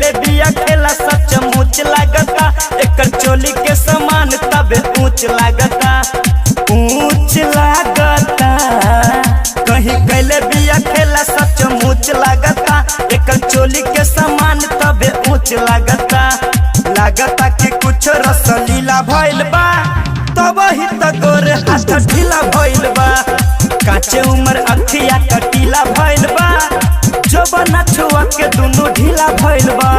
कैले बिया खेला सच मुच लागता, एकर चोली के समान तबे ऊंच लागता, ऊंच लागता। कहीं कैले बिया खेला सच मुच लागता, एकर चोली के समान तबे ऊंच लागता। लागता कि कुछ रसलीला भइल बा, तब ही त गोर हाथ ढीला भइल बा। काचे उमर अखिया कटीला भइल बा, जोबना छुआ के दुनु ढीला भइल बा,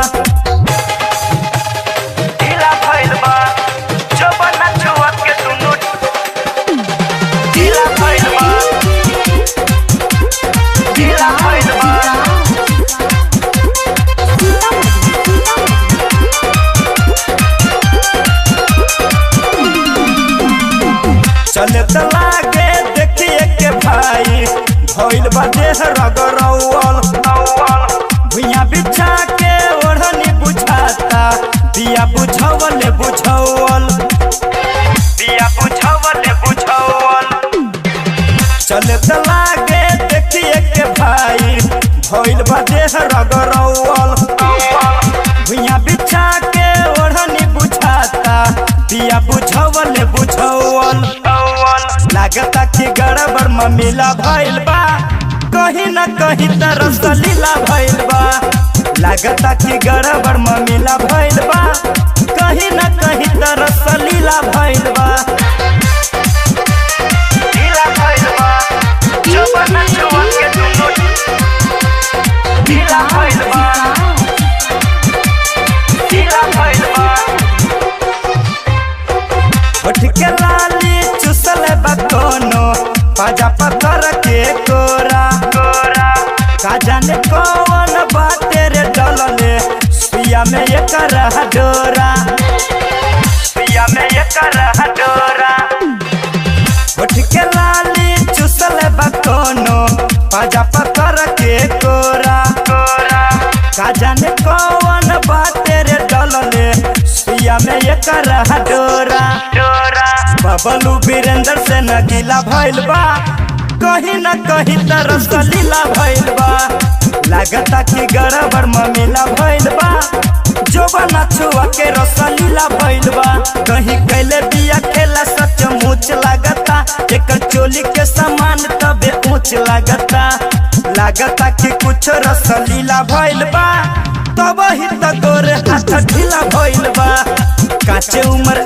ढीला भइल बा। जोबना छुआ के दुनु ढीला भइल बा, ढीला भइल बा। चले त लागे देखिए के भाई, भइल बा देह रगरौल। भुइया बिछा के ओढ़नी बुझाता, दिया बुझवल बुझौल, दिया बुझवल बुझौल। चले त लागे देखिए के भाई, भइल बा देह रगरौल। भुइया बिछा के ओढ़नी बुझाता, दिया बुझवल बुझौल। लागता कि गड़बड़ ममिला भइल बा, कहीं न कहीं तरस लीला भइल बा। लागता कि गड़बड़ ममिला भइल बा, कहीं न कहीं तरस लीला भइल बा, ढीला भइल बा। जोबना छुआ के दुनु ढीला भइल बा, ढीला भइल बा। उठ के लाली चुसल बा कोनो, पाजा पत्थर के कोरा कोरा। का जाने कौन बाटे रे डलले, सुइया में एकर डोरा, सुइया में एकर डोरा। उठ के लाली चुसल बा कोनो, पाजा पत्थर के कोरा कोरा। का जाने कौन बाटे रे डलले, सुइया में एकर डोरा डोरा। बबलू वीरेंद्र से नगीला भइल बा, कहीं न कहीं तरस लीला भइल बा। लागता कि गड़बड़ ममिला भइल बा, जोबना छुआ के रसलीला भइल बा। कहीं कैले बिया खेला सच मुच लागता, एकर चोली के समान तबे ऊंच लागता। लागता कि कुछ रसलीला भइल बा, तब ही त गोर हाथ ढीला भइल बा। काचे उमर